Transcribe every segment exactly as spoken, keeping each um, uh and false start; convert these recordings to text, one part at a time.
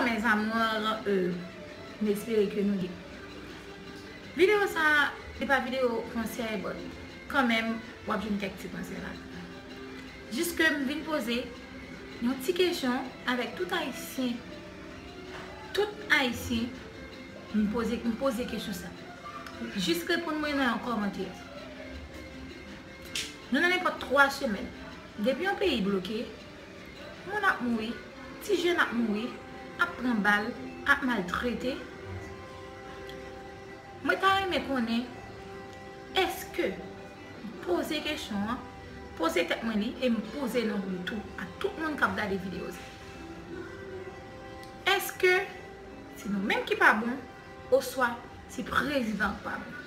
Mes amours, euh, m espere ke nou gen. Videyo sa, li pa videyo konsèy, but kanmenm, w ap jwenn kèk ti konsèy la. Jiske m vin poze yon ti kesyon avèk tout Ayisyen. Tout Ayisyen, m poze, m poze kesyon sa. Jis reponn mwen nan yon kòmantè. Nou nan nenpòt twa semèn. Depi yon peyi bloke, moun ap mouri, ti jèn ap mouri, ap pran bal, ap maltrete. Mwen ta renmen konnen, èske, poze kesyon an, poze tèt mwen li, e m poze nou li tou, a tout moun k ap gade videyo sa. Èske se nou menm ki pa bon, oswa se prezidan k pa bon?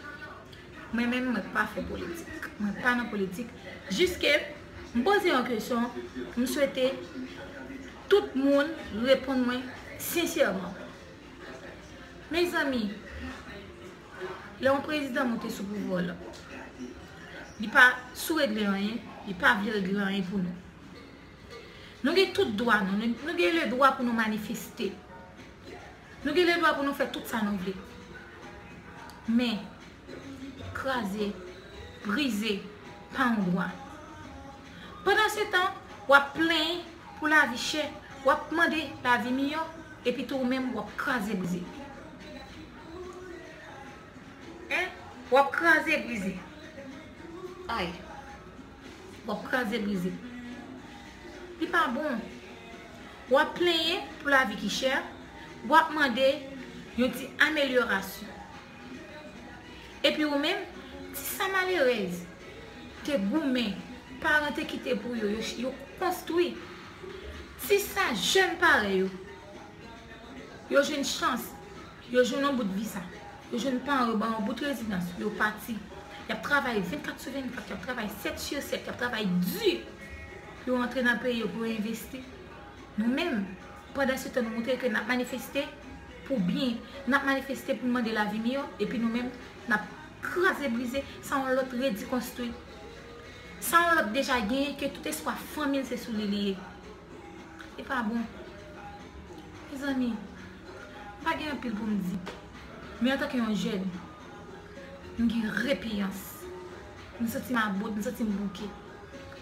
Mwen menm, mwen pa fè politik. Mwen pa nan politik. Jiske m poze yon kesyon, m swete tout moun reponn mwen sensèman. Mezanmi, lè yon prezidan monte sou pouvwa la, li pa sou regle anyen, li pa vle regle anyen pou nou. Nou gen tout dwa nou, nou, nou gen ledwa pou nou manifeste. Nou gen ledwa pou nou fè tout sa nou vle. Men, kraze, brize, pa yon dwa. Pandan se tan, w ap plenyen pou lavi chè, w ap mande lavi miyò, epi tou ou menm w ap kraze brize. Hein? W ap kraze brize. Ay. W ap kraze brize. Li pa bon. W ap plenyen pou lavi ki chè, w ap mande yon ti amelyorasyon. Epi ou menm, ti sa malerèz te goumen, paran te kite pou yo, yo, yo konstwi. Ti sa jèn parèy yo, yo jwenn chans, yo jwenn yon bout visa, yo jwenn paran yo ban yon bout rezidans, yo pati. Y ap travay vennkat sou vennkat, y ap travay sèt sou sèt, y ap travay di pou yo antre nan peyi yo, pou yo envesti. Nou menm, pandan se tan, nou montre ke n ap manifeste pou byen, n ap manifeste pou n mande lavi miyò, epi nou menm, n ap kraze brize, sa yon lòt redi konstwi. Sa yon lòt deja genyen ke tout espwa fanmi l se sou li li ye. Li pa bon. Mezanmi, m pa gen anpil pou m di. Men antanke yon jèn, m gen repiyans. M santi m about, m santi m bouke.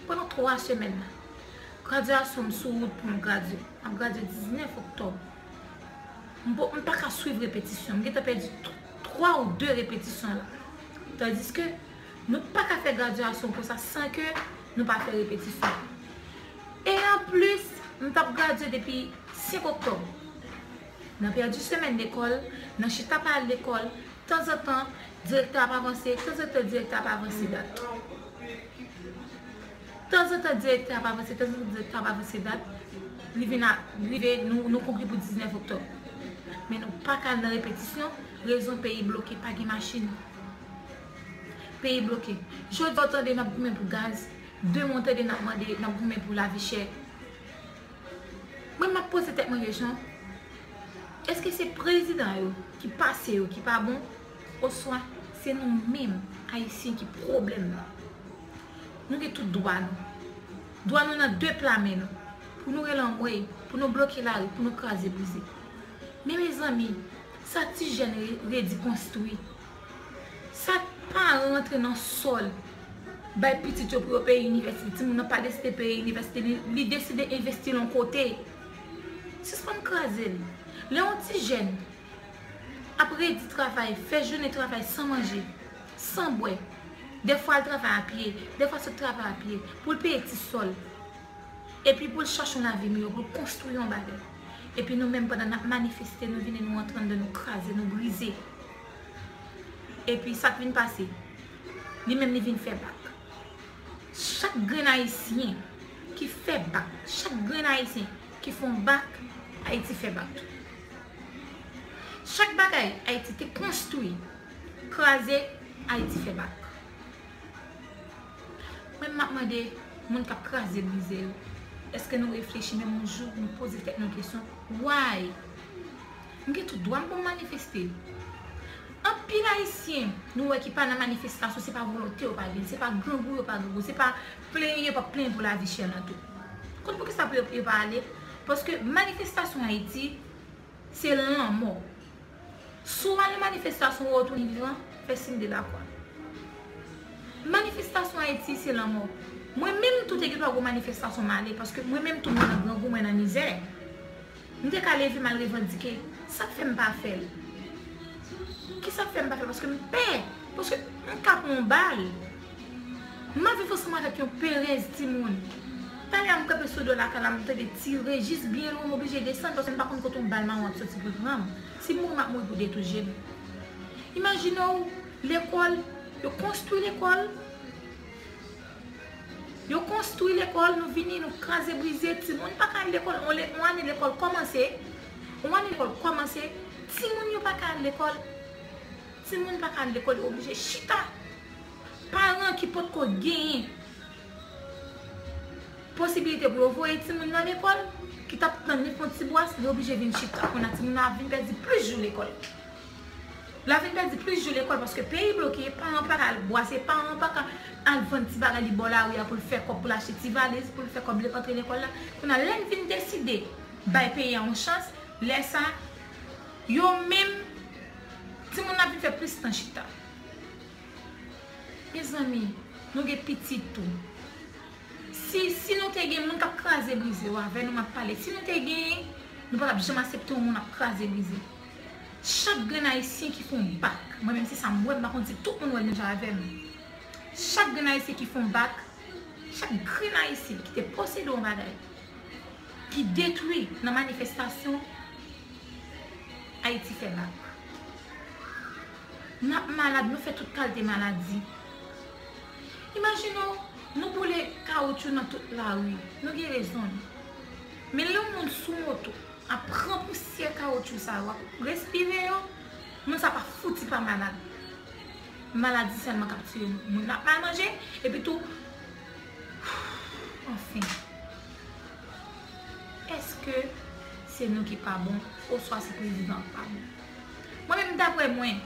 Pandan twa semèn la, gradyasyon m sou wout pou m gradye. M ap gradye diznèf oktòb. M po-, m pa ka swiv repetisyon. M gentan pèdi t-, twa ou de repetisyon la. Tandiske nou pa ka fè gradyasyon konsa san ke nou pa fè repetisyon. E anplis, m t ap gradye depi senk oktòb. Nan pèdi semèn lekòl, nan chita pa al lekòl, tanzantan, direktè ap avanse, tanzantan, direktè ap avanse dat. Tanzantan, direktè ap avanse, tanzantan, direktè ap avanse dat. Li vin a, rive, nou, nou konkli pou diznèf oktòb. Men nou pa ka al nan repetisyon, rezon peyi bloke, pa gen machin. Peyi bloke. Jodi a, w tande n ap goumen pou gaz. Demen, w tande n ap mande, n ap goumen pou lavi chè. Mwen, m ap poze tèt mwen kesyon, èske se prezidan yo ki pase yo ki pa bon, oswa se nou menm, Ayisyen, ki pwoblèm nan? Nou gen tout dwa nou. Dwa nou nan de pla men nou. Pou nou rele anmwey, pou nou bloke lari, pou nou kraze brize. Men mezanmi, sa ti jèn re-, redi konstwi. Sa paran antre nan sòl, bay pitit yo pou yo peye inivèsite. Timoun nan pa deside peye inivèsite, li, li deside envesti l yon kote. Sispann kraze l. Lè yon ti jèn ap redi travay, fè jounen travay san manje, san bwè, dèfwa l travay a pye, dèfwa sot travay a pye, pou l peye ti sòl. Epi pou l chache yon lavi miyò, pou l konstwi yon bagay. Epi nou menm, pandan n ap manifeste, nou vini, nou antre anndan, nou kraze, nou brize. Epi sa k vin pase? Li menm, li vin fè bak. Chak grenn Ayisyen ki fè bak, chak grenn Ayisyen ki fè yon bak, Ayiti fè bak tou. Chak bagay Ayiti te konstwi, kraze, Ayiti fè bak. Mwen, m ap mande moun k ap kraze brize yo, èske nou reflechi menm yon jou, nou poze tèt nou kesyon, why? M gen tout dwa m pou m manifeste. Anpil Ayisyen, nou wè ki pa nan manifestasyon, se pa volonte yo pa gen, se pa grangou yo pa grangou, se pa plenyen yo p ap plenyen pou lavi chè lan tou. Konn poukisa pou yo, yo pa ale? Paske manifestasyon Ayiti, se lanmò. Si w al nan manifestasyon, w retounen vivan, fè siy de lakwa. Manifestasyon Ayiti, se lanmò. Mwen menm tou te gen dwa gwo manifestasyon m ale, paske mwen menm tou mwen nan grangou, mwen nan mizè. M te ka leve m al revandike. Sa k fè m pa fè l? Ki sa k fè m pa fè l? Paske m pè. Paske m ka pran yon bal. M ap viv ansanm avèk yon perèz timoun. Talè a m kanpe sou do lakay la, m tande tire jis byen lwen, m oblije desann paske m pa konn kote yon bal mawon ap soti pou l pran m. Si m mouri, m ap mouri pou de tou je m. Imajine w, lekòl, yo konstwi lekòl. Yo konstwi lekòl, nou vini, nou kraze brize, timoun pa ka al lekòl, on le-, on ane lekòl kòmanse, on ane lekòl kòmanse, timoun yo pa ka al lekòl, timoun pa ka al lekòl, yo oblije chita. Paran ki potko genyen posibilite pou yo voye timoun nan lekòl, ki t ap tann nenpòt ti bwas, yo oblije vin chita. Kounye a timoun nan ap vin pèdi plis jou lekòl. L ap vin pèdi plis jou lekòl paske peyi bloke, paran pa ka al bwase, paran pa ka al vann ti bagay li bò lari a pou l fè kòb, pou l achte ti valiz, pou l fè kòb li antre lekòl la. Kounye a, lè n vin deside bay peyi a yon chans, lè sa, yo menm, timoun nan ap vin fè plis tan chita. Mezanmi, nou gen pitit tou. Si, si nou te gen moun k ap kraze brize yo avè nou, m ap pale. Si nou te gen, nou pa t ap janm aksepte yon moun ap kraze brize. Chak grenn Ayisyen ki fè yon bak, mwen menm se sa m wè, m pa konn si tout moun wè l menm jan avè m. Chak grenn Ayisyen ki fè yon bak, chak grenn Ayisyen ki te posede yon bagay, ki detwi nan manifestasyon, Ayiti fè bak. N ap malad, nou fè tout kalite maladi. Imajine w, nou boule kawotchou nan tout lari. Nou gen rezon n. Men lè yon moun sou moto ap pran pousyè kawotchou sa yo, ap respire yo, moun sa pa fouti pa malad. Maladi sèlman k ap tiye nou. Moun nan ap mal manje, epi tou, anfen. Èske se nou ki pa bon, oswa se prezidan an k pa bon? Mwen menm, daprè mwen,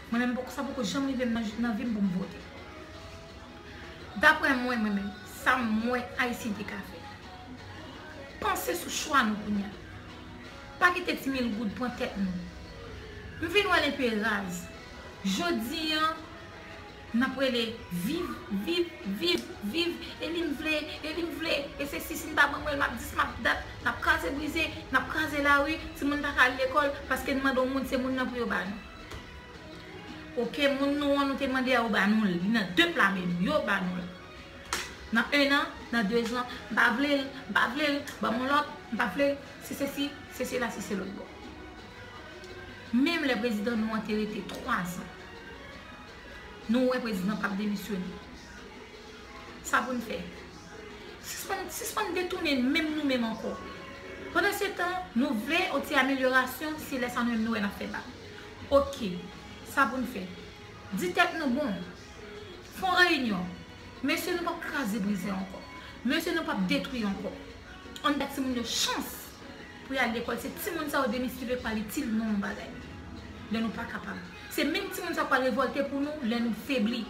mwen menm, poko, sa poko janm rive m nan, nan vi m pou m vote. Daprè mwen, mwen menm, sa m wè Ayisyen te ka fè. Panse sou chwa nou kounye a. Pa kite ti mil goud pran tèt nou. M vin wè l enpe raz. Jodi an, n ap rele viv, viv, viv, viv. E li m vle, e li m vle. E se si, si n pa ban mwen l, m ap dis, m ap dat. N ap kraze brize, n ap kraze lari. Timoun pa ka al lekòl paske n mande yon moun, se moun nan pou yo ba nou. Oke, moun nou an, nou te mande a, yo ba nou l. Li nan de pla men nou, yo ba nou l. Nan en an, nan de zan, m pa vle l, m pa vle l, ban m yon lòt, m pa vle l, se sesi, se sela, se se lòt bò. Menm lè prezidan nou an te rete twa zan, nou wè prezidan p ap demisyone. Sa pou n fè? Sispann, sispann detounen menm nou menm ankò. Pandan se tan, nou vle yon ti amelyorasyon, se lè sa nou menm nou wè n ap fè bak. Oke, sa pou n fè? Di tèt nou bon, fè yon reyinyon. Mesye, nou p ap kraze brize ankò. Mesye, nou p ap detwi ankò. Ann bay timoun yo chans pou y al lekòl. Se timoun sa yo demisyone pa itil nou yon bagay lè nou pa kapab. Se menm timoun sa yo k pral revòlte pou nou lè nou febli.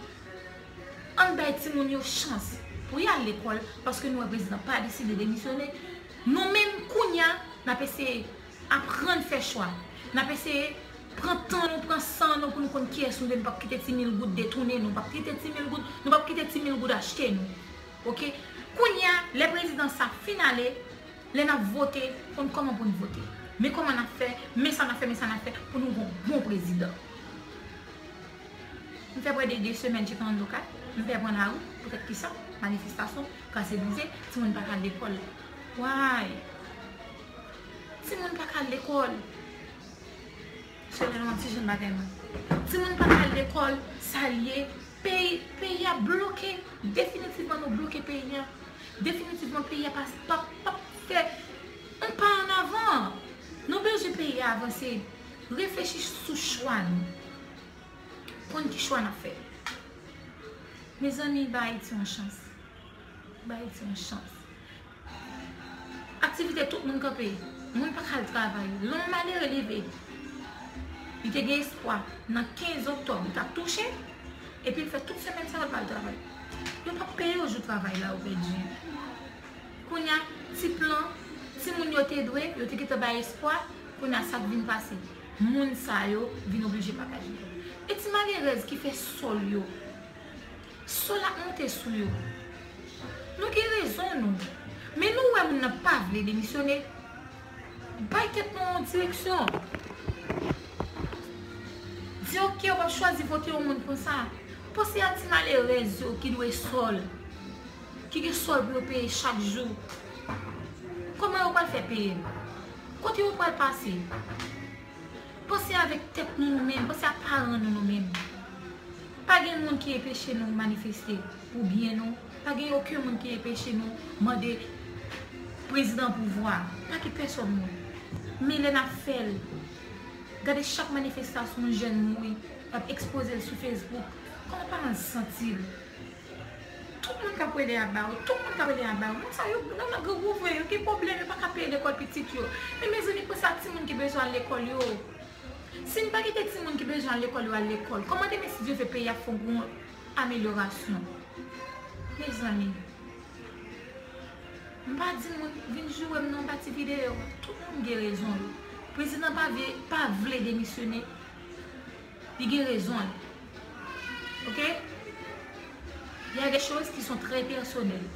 Ann bay timoun yo chans pou y al lekòl, paske nou wè prezidan pa deside demisyone. Nou menm, kounye a, n ap eseye aprann fè chwa. N ap eseye pran tan nou, pran san nou pou nou konn kiyès nou ye. Nou p ap kite ti mil goud detounen nou, nou p ap kite ti mil goud, nou p ap kite ti mil goud achte nou. Oke? Kounye a, lè prezidan sa fin ale, lè n ap vote, konn kòman pou n vote. Men kòman n ap fè, men sa n ap fè, men sa n ap fè pou nou gen yon bon prezidan. M fè prè de de semèn chita anndan kay, m pè pran lari, poutèt kisa? Manifestasyon, kraze brize, timoun pa ka al lekòl. Why? Timoun pa ka al lekòl. Se lè nou an ti jèn bagay mwen. Timoun pa ka al lekòl, sa l ye. Peyi, peyi a bloke. Definitivman, nou bloke peyi a. Definitivman, peyi a pa, pa, pa fè yon pa an avan. Nou bezwen peyi a avanse. Reflechi sou chwa nou. Konn ki chwa n ap fè. Mezanmi, ba Ayiti yon chans. Ba Ayiti yon chans. Aktivite tout moun kanpe. Moun pa ka al travay. Lè yon malere leve, li te gen espwa nan kenz oktòb li t ap touche, epi l fè tout semèn sa a l pa al travay. Yo p ap peye yo jou travay la yo pèdi. Kounye a, ti plan, timoun yo te dwe, yo te gentan bay espwa, Kounye a sa k vin pase, moun sa yo vin oblije pakaje. E ti malerèz ki fè sòl yo, sòl ap monte sou yo. Nou gen rezon nou. Men nou wè moun nan pa vle demisyone. Bay tèt nou yon direksyon. Di oke, w ap chwazi vote yon moun konsa. Panse a ti malerèz yo ki dwe sòl, ki gen sòl pou yo peye chak jou. Kòman yo pral fè peye l? Kote yo pral pase? Panse avèk tèt nou nou menm, panse a paran nou nou menm. Pa gen moun ki enpeche nou manifeste pou byen nou. Pa gen okenn moun ki enpeche nou mande prezidan pouvwa. Pa gen pèsòn moun. Men lè n ap fè l, gade chak manifestasyon yon jèn mouri, y ap ekspoze l sou Facebook. Kòman paran l santi l? Tout moun k ap rele aba yo, tout moun k ap rele aba yo. Moun sa yo nan, nan grangou vre, yo gen pwoblèm, yo pa ka peye lekòl pitit yo. Men mezanmi, panse a timoun ki bezwen al lekòl yo. Si n pa kite timoun ki bezwen al lekòl yo al lekòl, kòman demen si Dye vle peyi a fè yon gwo amelyorasyon? Mezanmi, m pa di moun vin joure m nan yon pati videyo. Tout moun gen rezon yo. Prezidan pa vle, pa vle demisyone. Li gen rezon l. Oke? Il y a des choses qui sont très personnelles.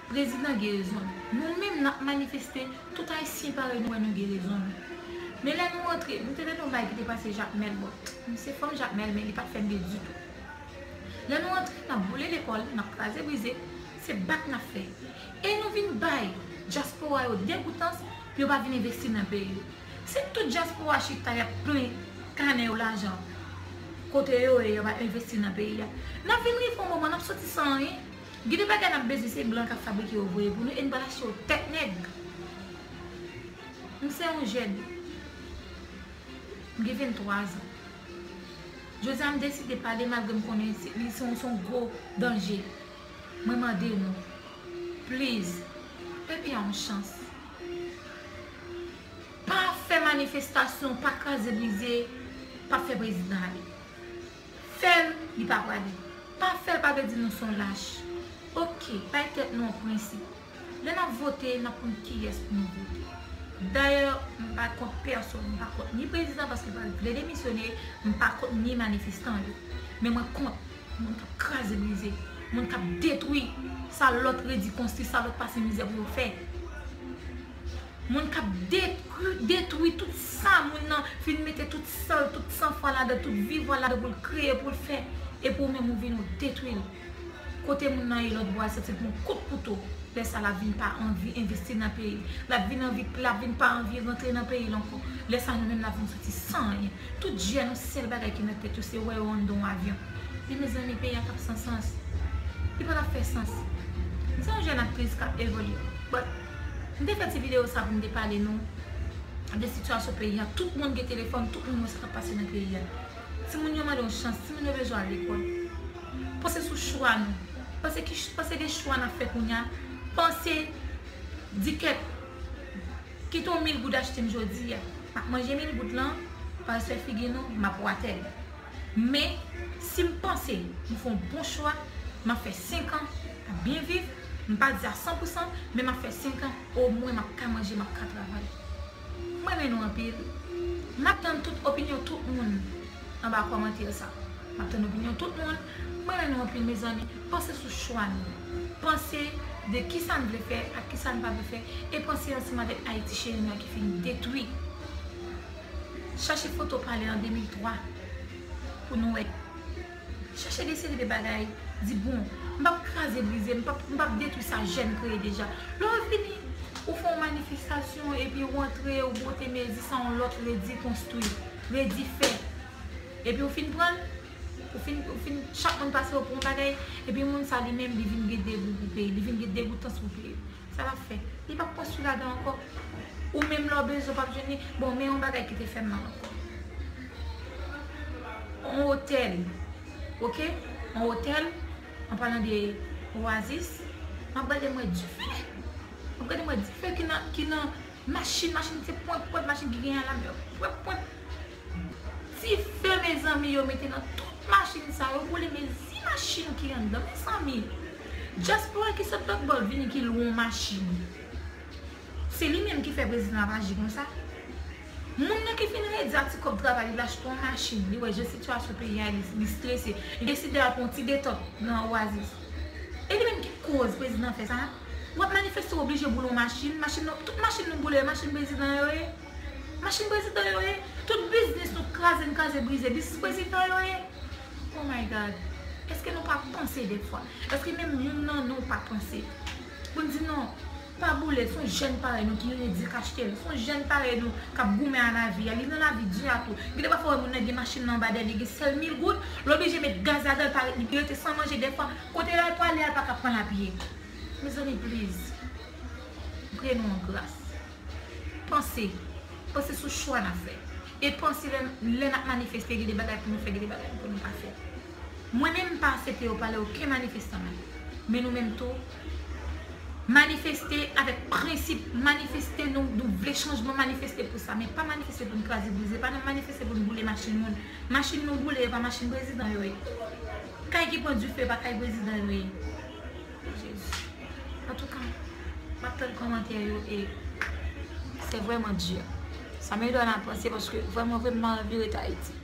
Prezidan gen rezon l. Nou menm n ap manifeste, tout Ayisyen parèy nou wè nou gen rezon nou. Men lè nou antre, nou te tande yon bagay ki te pase Jakmèl, bon, m se fanm Jakmèl, men li pa t fè m byen ditou. Lè nou antre, n ap boule lekòl, n ap kraze brize, se bak n ap fè. E nou vin bay dyaspora yo degoutans pou yo pa vin envesti nan peyi yo. Si tout dyaspora chita y ap plen kanè yo lajan kote yo ye, yo pa envesti nan peyi a, n ap vin rive yon moman, n ap soti san anyen. Gen de bagay n ap bezwen, se blan k ap fabrike yo voye pou nou e n pral achte yo tèt nèg. M se yon jèn. M gen venntwa zan. Jodi a m deside pale malgre m konnen se, li se yon, se yon gwo danje. Mwen mande nou, please, peyi a yon chans. Pa fè manifestasyon, pa kraze brize, pa fè prezidan ale. Fè l, li pa prale. Pa fè l, pa vle di nou se yon lach. Oke, bay tèt nou yon prensip. Lè n ap vote, n ap konn kiyès pou nou vote. Dayè, m pa kont pèsòn, m pa kont ni prezidan paske l pa vle demisyone, m pa kont ni manifestan yo. Men mwen kont moun k ap kraze brize, moun k ap detwi sa lòt redi konstwi, sa lòt pase mizè pou yo fè. Moun k ap detwi, detwi tout sa moun nan fin mete tout san l, tout sanfwa ladan, tout vivwa ladan pou l kreye, pou l fè. Epi ou menm ou vin ou detwi l. Kote moun nan ye lòtbò a, santi l pran kout kouto. Lè sa l ap vin pa anvi envesti nan peyi l. L ap vin anvi, l ap vin pa anvi rantre nan peyi l ankò. Lè sa nou menm n ap vin soti san anyen. Tout jèn, yon sèl bagay ki nan tèt yo, se wè yo anndan yon avyon. Men mezanmi, peyi a t ap san sans. Li pa t ap fè sans. M se yon jèn aktris k ap evolye. But, m te fè ti videyo sa pou m te pale nou de sitiyasyon peyi a. Tout moun gen telefòn, tout moun wè sa k ap pase nan peyi a. Timoun yo mande yon chans, timoun yo bezwen al lekòl. Panse sou chwa nou. Panse ki, panse de chwa n ap fè kounye a. Panse, di kèt, kite yon mil goud achte m jodi a. M ap manje mil goud lan, pa respè figi nou, m ap watè l. Men, si m panse m fè yon bon chwa, m ap fè senk an, m ap byen viv, m pa di a san pou san, men m ap fè senk an, omwen m ap ka manje, m ap ka travay. Mwen renmen nou anpil. M ap tann tout opinyon tout moun anba kòmantè sa. M ap tann opinyon tout moun. Mwen renmen nou anpil, mezanmi. Panse sou chwa nou. Panse de kisa n vle fè ak kisa n pa vle fè. E panse ansanm avèk Ayiti cheri nou an ki fin detwi. Chache foto palè an de mil twa pou nou wè. Chache de seri de bagay. Di, bon, m p ap kraze brize, m p ap, m p ap detwi sa jèn kreye deja. Lè w vini, ou fè yon manifestasyon, epi ou antre, ou bwote mezi sa yon lòt redi konstwi, redi fè. Epi ou fin pran l, ou fin, ou fin, chak moun pase ou pou yon bagay, epi moun sa li menm, li vin gen degou pou peyi, li vin gen degoutans pou peyi. Sa l ap fè? Li p ap konstwi ladan ankò. Ou menm lè w bezwen, w p ap jwenn li. Bon, men yon bagay ki te fè m mal ankò. Yon otèl, oke? Yon otèl, an palan de Oasis, m ap gade m wè dife. M ap gade m wè dife ki nan, ki nan machin, machin se pwent, pwent, machin ki genyen a la, men pwent, pwent. Dife, mezanmi, yo mete nan tout machin sa yo, boule mezi machin ki anndan, mezanmi. Dyaspora ki sot lòt bò l vini ki lwe yon machin. Se li menm ki fè prezidan ap aji konsa. Li fin redi ak ti kòb travay li, l achte yon machin. Li wè jan sitiyasyon peyi a, li, li strese. Li deside al pran yon ti detant nan Oasis. E li menm ki koz prezidan fè sa. W ap manifeste, w oblije boule yon machin. Machin nou, tout machin nou boule, machin prezidan yo ye. Machin prezidan yo ye. Tout biznis nou kraze, n kraze, brize, biznis prezidan yo ye. Oh my God. Èske nou pa panse defwa? Èske menm youn nan nou pa panse? Pou n di non, pa boule, se yon jèn parèy nou ki redi k achte l. Se yon jèn parèy nou k ap goumen a lavi a. Li nan lavi di a tou. Gen de pafwa wè moun nan gen machin nan anba dèyè li, gen sèl mil goud, l oblije met gaz ladan l, parèt li rete san manje defwa. Kote l al prale a, l pa ka pran l a pye. Mezanmi, please. Priye nou an gras. Panse. Panse sou chwa n ap fè. E panse lè, lè n ap manifeste, gen de bagay pou nou fè, gen de bagay pou nou pa fè. Mwen menm, m pa aksepte yo pale okenn manifestan menm. Men nou menm tou, manifeste avèk prensip, manifeste nou, nou vle chanjman, manifeste pou sa. Men pa manifeste pou n kraze brize, pa nan manifeste pou n boule machin moun. Machin nou boule, e pa machin prezidan yo ye. Kay ki pran dife, e pa kay prezidan yo ye. Jezi. Antouka, m ap tann kòmantè yo e se vrèman di. Sa m ede n ap panse paske vrèman, vrèman, m pa anvi rete Ayiti.